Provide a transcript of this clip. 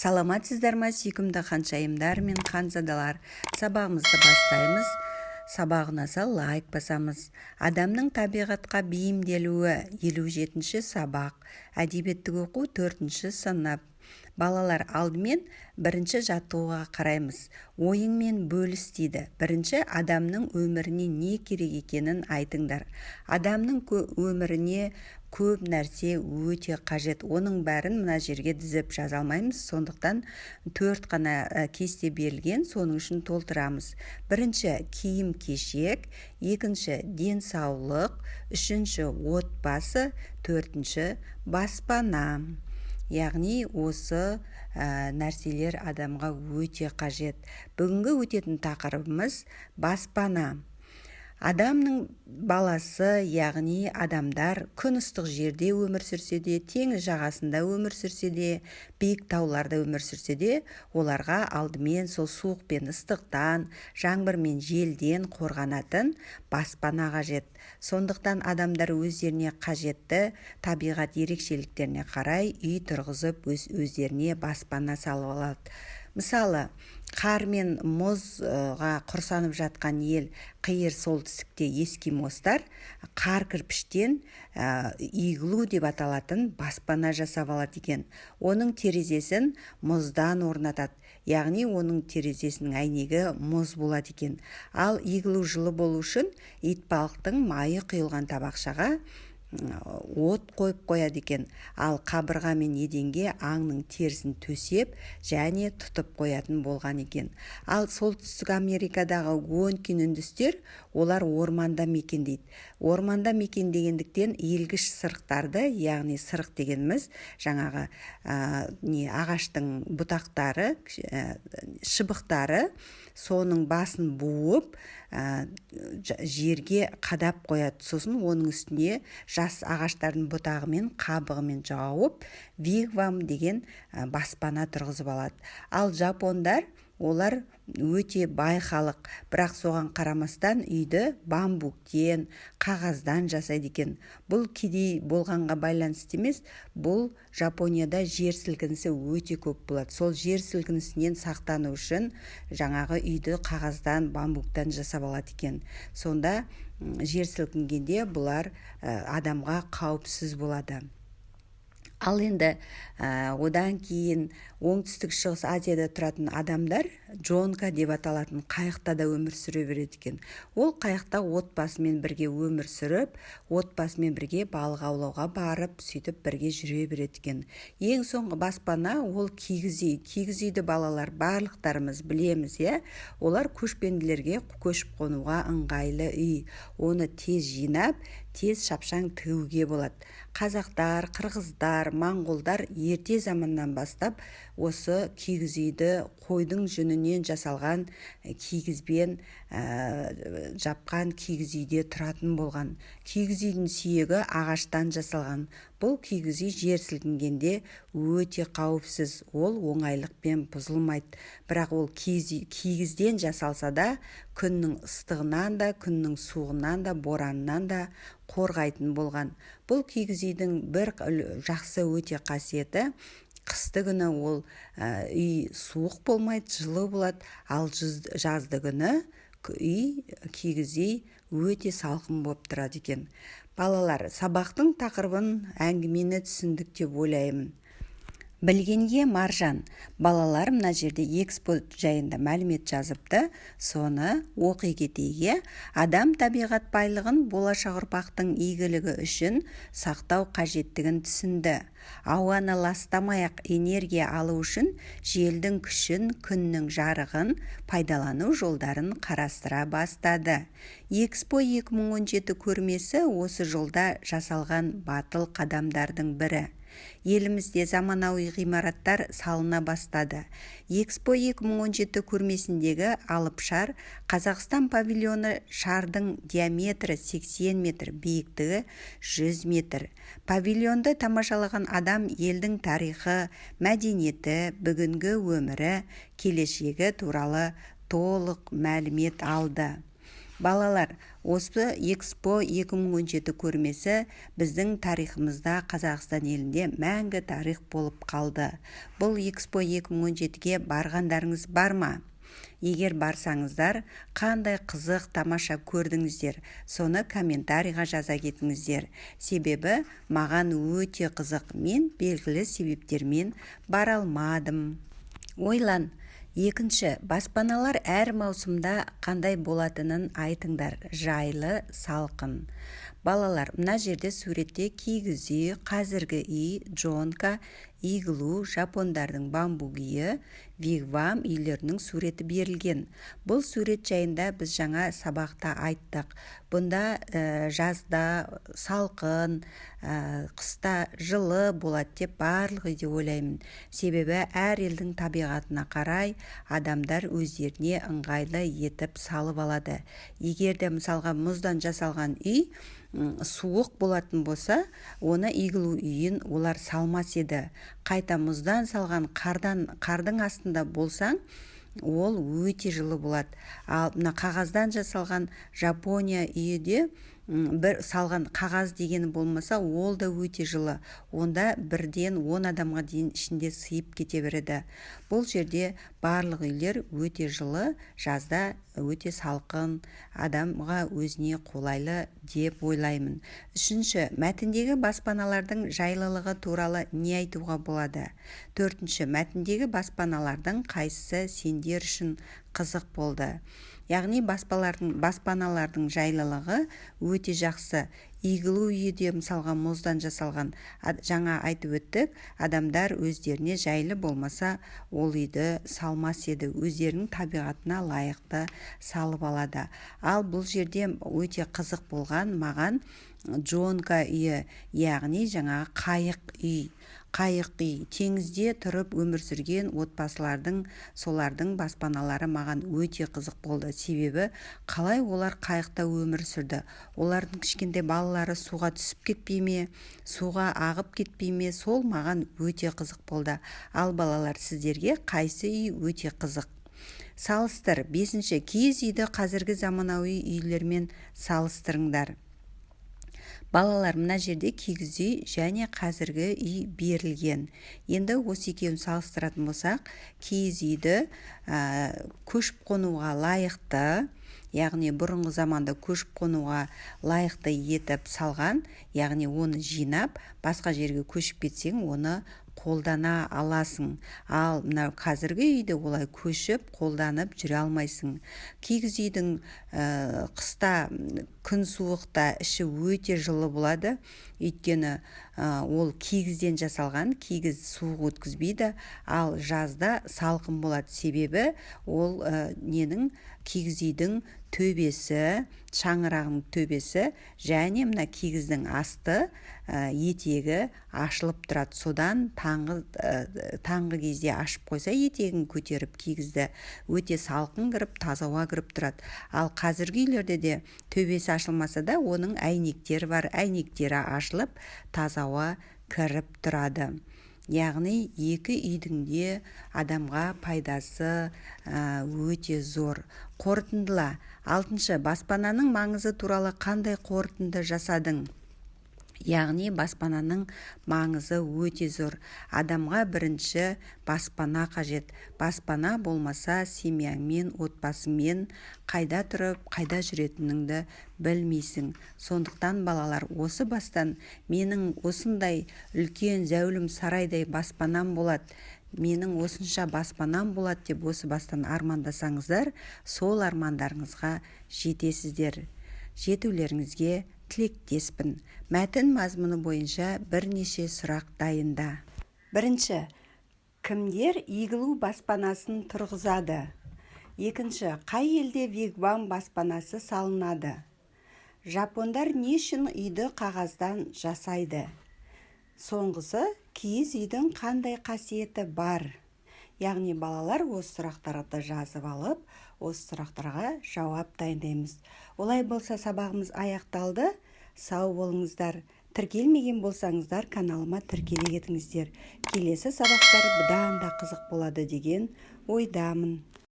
Саламатсыздар ма, сүйкімді ханшайымдар мен ханзадалар! Сабағымызды бастаймыз. Сабақ ұнаса, лайк басамыз. Адамның табиғатқа бейімделуі, 57-ші сабақ, әдебиеттік оқу, төртінші сынып. Балалар, алдымен бірінші жаттығуға қараймыз. «Ойыңмен бөліс» дейді. Бірінші, адамның өміріне не керек екенін айтыңдар. Адамның өміріне көп нәрсе өте қажет. Оның бәрін мына жерге тізіп жаза алмаймыз, сондықтан төрт қана кесте берілген, соның үшін толтырамыз. Бірінші – киім кешек, екінші – денсаулық, үшінші – отбасы, төртінші – баспана. Яғни осы нәрселер адамға өте қажет. Бүгінгі өтетін тақырыбымыз – баспана. Адамның баласы, яғни адамдар, күн ыстық жерде өмір сүрсе де, теңіз жағасында өмір сүрсе де, биік тауларда өмір сүрсе де, оларға алдымен сол суық пен ыстықтан, жаңбыр мен желден қорғанатын баспана қажет. Сондықтан адамдар өздеріне қажетті табиғат ерекшеліктеріне қарай үй тұрғызып, өздеріне баспана салып алады. Мысалы, қар мен мұзға құрсанып жатқан ел Қиыр Солтүстікте эскимостар қар кірпіштен иглу деп аталатын баспана жасап алады екен. Оның терезесін мұздан орнатады, яғни оның терезесінің әйнегі мұз болады екен. Ал иглу жылы болу үшін итбалықтың майы құйылған табақшаға от қойып қояды екен. Ал қабырға мен еденге аңның терісін төсеп және тұтып қоятын болған екен. Ал Солтүстік Америкадағы гуонкин үндістер, олар орманда мекендейді. Орманда мекендегендіктен, иілгіш сырықтарды, яғни сырық дегеніміз жаңағы не, ағаштың бұтақтары, шыбықтары, соның басын буып, жерге қадап қояды. Сосын оның үстіне жас ағаштардың бұтағымен, қабығымен жауып, вигвам деген баспана тұрғызып алады. Ал жапондар, олар өте бай халық, бірақ соған қарамастан үйді бамбуктен, қағаздан жасайды екен. Бұл кедей болғанға байланысты емес, бұл Жапонияда жер сілкінісі өте көп болады. Сол жер сілкінісінен сақтану үшін жаңағы үйді қағаздан, бамбуктан жасап алады екен. Сонда жер сілкінгенде бұлар адамға қауіпсіз болады. Ал енді одан кейін Оңтүстік Шығыс Азияда тұратын адамдар джонка деп аталатын қайықта да өмір сүре береді екен. Ол қайықта отбасымен бірге өмір сүріп, отбасымен бірге балық аулауға барып, сөйтіп бірге жүре береді екен. Ең соңғы баспана ол кигіз үй. Кигіз үйді, балалар, барлықтарымыз білеміз, иә. Олар көшпенділерге көшіп қонуға ыңғайлы үй. Оны тез жинап, тез шапшаң тігуге болады. Қазақтар, қырғыздар, моңғолдар ерте заманнан бастап осы кигіз үйді қойдың жүнінен жасалған кигізбен жапқан кигіз үйде тұратын болған. Кигіз үйдің сүйегі ағаштан жасалған. Бұл кигіз үй жер сілкінгенде өте қауіпсіз, ол оңайлықпен бұзылмайды. Бірақ ол кигізден жасалса да, күннің ыстығынан да, күннің суығынан да, боранынан да қорғайтын болған. Бұл кигіз үйдің бір жақсы өте қасиеті: қысты күні ол үй суық болмайды, жылы болады. Ал жазды күні үй, кигіз үй өте салқын болып тұрады екен. Балалар, сабақтың тақырыбын, әңгімені түсіндік деп ойлаймын. Білгенге маржан. Балалар, мына жерде Экспо жайында мәлімет жазыпты, соны оқи кетейік, иә. Адам табиғат байлығын болашақ ұрпақтың игілігі үшін сақтау қажеттігін түсінді. Ауаны ластамай ақ энергия алу үшін желдің күшін, күннің жарығын пайдалану жолдарын қарастыра бастады. Экспо 2017 көрмесі осы жолда жасалған батыл қадамдардың бірі. Елімізде заманауи ғимараттар салына бастады. Экспо 2017 көрмесіндегі алып шар – Қазақстан павильоны. Шардың диаметрі 80 метр, биіктігі 100 метр. Павильонды тамашалаған адам елдің тарихы, мәдениеті, бүгінгі өмірі, келешегі туралы толық мәлімет алды. Балалар, осы Экспо 2017 көрмесі біздің тарихымызда, Қазақстан елінде мәңгі тарих болып қалды. Бұл Экспо 2017-ге барғандарыңыз бар ма? Егер барсаңыздар, қандай қызық тамаша көрдіңіздер? Соны комментарийға жаза кетіңіздер. Себебі маған өте қызық. Мен белгілі себептермен бара алмадым. Ойлан. Екінші, баспаналар әр маусымда қандай болатынын айтыңдар. Жайлы, салқын. Балалар, мына жерде суретте кигіз үй, қазіргі үй, джонка, иглу, жапондардың бамбук үйі, вигвам үйлерінің суреті берілген. Бұл сурет жайында біз жаңа сабақта айттық. Бұнда жазда салқын, қыста жылы болады деп барлық үйде ойлаймын. Себебі әр елдің табиғатына қарай адамдар өздеріне ыңғайлы етіп салып алады. Егер де, мысалға, мұздан жасалған үй суық болатын болса, оны, иглу үйін олар салмас еді. Қайта мұздан салған, қардан, қардың астында болсаң, ол өте жылы болады. Ал мына қағаздан жасалған Жапония үйі де, бір салған қағаз дегені болмаса, ол да өте жылы. Онда бірден 10 адамға дейін ішінде сыйып кете береді. Бұл жерде барлық үйлер өте жылы, жазда өте салқын, адамға өзіне қолайлы деп ойлаймын. Үшінші, мәтіндегі баспаналардың жайлылығы туралы не айтуға болады? Төртінші, мәтіндегі баспаналардың қайсысы сендер үшін қызық болды? Яғни баспаналардың жайлылығы өте жақсы. Иглу үйі де, мысалға, мұздан жасалған. Жаңа айтып өттік, адамдар өздеріне жайлы болмаса, ол үйді салмас еді. Өздерінің табиғатына лайықты салып алады. Ал бұл жерде өте қызық болған маған джонка үйі, яғни жаңағы қайық үй. Қайық үй, теңізде тұрып өмір сүрген отбасылардың, солардың баспаналары маған өте қызық болды. Себебі қалай олар қайықта өмір сүрді? Олардың кішкентай балалары суға түсіп кетпей ме, суға ағып кетпей ме? Сол маған өте қызық болды. Ал балалар, сіздерге қайсы үй өте қызық? Салыстыр. Бесінші, киіз үйді қазіргі заманауи үйлермен салыстырыңдар. Балалар, мына жерде кигіз үй және қазіргі үй берілген. Енді осы екеуін салыстыратын болсақ, киіз үйді көшіп қонуға лайықты, яғни бұрынғы заманда көшіп қонуға лайықты етіп салған, яғни оны жинап, басқа жерге көшіп кетсең, оны қолдана аласың. Ал мынау қазіргі үйді олай көшіп, қолданып жүре алмайсың. Кигіз үйдің қыста күн суықта іші өте жылы болады, өйткені ол кигізден жасалған, кигіз суық өткізбейді. Ал жазда салқын болады, себебі ол ненің, кигіз үйдің төбесі, шаңырағының төбесі және мына кигіздің асты, етегі ашылып тұрады. Содан таңғы кезде ашып қойса, етегін көтеріп, кигізді, өте салқын кіріп, таза ауа кіріп тұрады. Ал қазіргі үйлерде де төбесі ашылмаса да, оның әйнектері бар, әйнектері ашылып, таза ауа кіріп тұрады. Яғни екі үйдің де адамға пайдасы өте зор. Қорытындыла. Алтыншы, баспананың маңызы туралы қандай қорытынды жасадың? Яғни баспананың маңызы өте зор. Адамға бірінші баспана қажет. Баспана болмаса, семьяңмен, отбасыңмен қайда тұрып, қайда жүретініңді білмейсің. Сондықтан, балалар, осы бастан менің осындай үлкен зәулім сарайдай баспанам болады, менің осынша баспанам болады деп осы бастан армандасаңыздар, сол армандарыңызға жетесіздер. Жетулеріңізге тілектеспін. Мәтін мазмұны бойынша бірнеше сұрақ дайында. Бірінші, кімдер иглу баспанасын тұрғызады? Екінші, қай елде вигвам баспанасы салынады? Жапондар не үшін үйді қағаздан жасайды? Соңғысы, киіз үйдің қандай қасиеті бар? Яғни, балалар, осы сұрақтарды жазып алып, осы сұрақтарға жауап дайындаймыз. Олай болса, сабағымыз аяқталды. Сау болыңыздар. Тіркелмеген болсаңыздар, каналыма тіркеле кетіңіздер. Келесі сабақтар бұдан да қызық болады деген ойдамын.